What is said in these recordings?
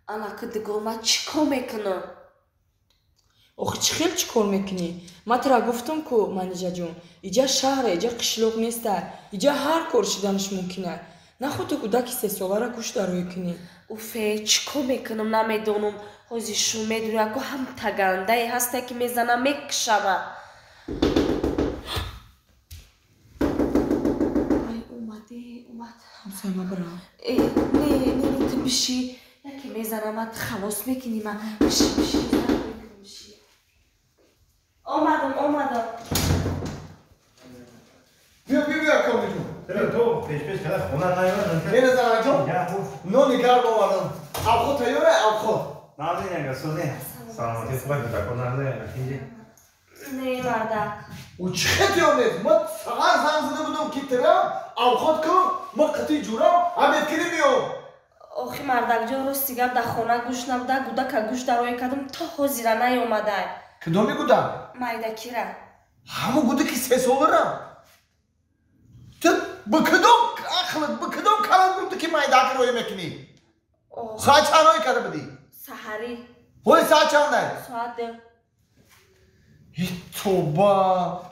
Ана ки дигор ман чӣ кор мекунам? Охи чӣ хел чӣ кор мекунӣ? Ман тура гуфтам ку, Манижаҷон, иҷа шаҳре, иҷа қишлоқ неста, иҷа ҳар кор шиданаш мумкина. Нахо ту кӯдаки сесолара гӯш дароӣ кунӣ. Уфе, чӣ кор мекунам, намедонам. Ҳози шу медонӣ, ако ҳам тагандае ҳаста ки мезанам, мекушама. Ай, омаде, омад. Ҳамсоя, ма бирам. Э, не, не, не, ту биши. Яке мезанам, ту халос мекунӣ ма. Биши, биши, биши. Омадам, омадам. Биё, биё, биё, акомиҷон. Чаро ту пеш-пеш када хона наёмад? Не, занаҷон. Нони гарм овардам. Авхот тайёра, авхот. Нағзин яга, созин. Саломатӣ, хубай кӯдако нағзин, тинҷи. Не, мардак. Ӯ чӣ хел тайёр нест? Ма саҳар занг зада будам, ки тирам, авхот кун, ма қити ҷурам, обедкунӣ меом. Охи мардакҷон, рости гап, дар хона гӯш набуда, гудака гӯш дароя кардам, то ҳозира наёмадай. Кудоми гудак? Майдакира. Ҳамон гудаки сесолара? Ту ба кудом ақлат, ба кудом калат гуфтӣ, ки майдаки роя мекунӣ? Соат чанд роя карда будӣ? Саҳарӣ. Ҳоли соат чандай? Соат 2. Тоба!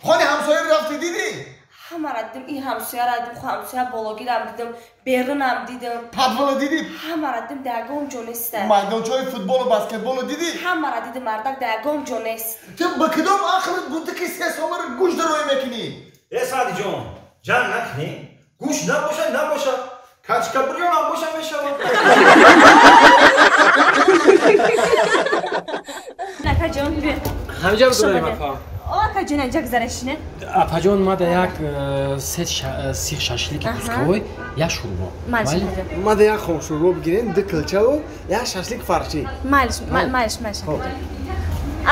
Хони ҳамсояро рафтӣ, дидӣ? Ҳамара дидим, ин ҳамсояра дидим, хо ҳамсоя бологирам дидим, берунам дидим. Подвала дидӣ? Ҳамара дидим, дар ягон ҷо неста. Майдончаҳои футболу баскетболу дидӣ? Ҳамара дидим, мардак, дар ягон ҷо нест. Ту ба кудом ақлат гуфтӣ, ки сесоларо гӯш дароя мекунӣ? Э, Саъдиҷон, ҷанг накунӣ. Гӯш набошад, набошад. Качкабурёнам боша мешавад. Акаҷон, биё. Ҳамиҷа бигузорем, апа. О, акаҷон, инҷа гузарешине. Апаҷон, мада як сет сих шашлики кусковой, як шӯрбо. Мада як хом шӯрбо бигирем, ду килчаву як шашлик фаршӣ. Майлиш, майлиш, майлиш.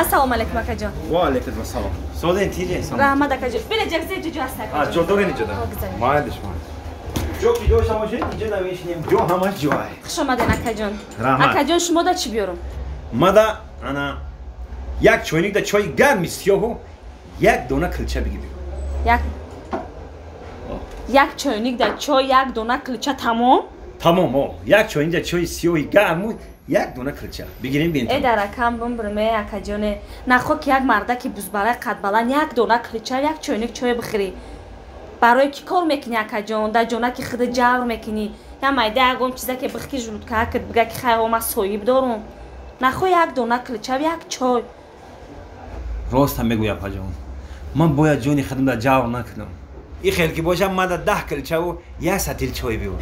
Ассалому алайкум, акаҷон. Ва алайкум ассалом. Созин, тиҷе. Раҳмат, акаҷон. Бина, ҷагзе ҷо ҳаст, акаҷон. Ҷо дорен иҷода? Майлиш, майлиш. Ҷо ки дошта бошед, инҷа намешинем. Ҷо ҳамаш ҷое. Хуш омаден, акаҷон. Раҳмат. Акаҷон, шумо да чӣ биёрам? Мада ана як чойник да чойи гарми сиёҳу як дона килча бигир. Як чойник да чой, як дона килча, тамом? Тамом, о. Як чойник да чойи сиёҳи гарму як дона килча. Бигирем, бин. Э, даракам бумбирме, акаҷоне. Нахо ки як мардаки бузбалай қадбаланд як дона килча, як чойник чой бихӯрӣ. Барои кӣ кор мекунӣ, акаҷон? Дар ҷонаки худ ҷавр мекунӣ. Я майда ягон чиза ки бихки, жулудкаакат бига, ки хайр, ман соҳиб дорум. Нахо як дона килча, як чой. Ростам мегӯй, апаҷон. Ман бояд ҷони худам дар ҷавр накунам. И хел ки бошам, мада 10 килчаву як сатил чой биёр.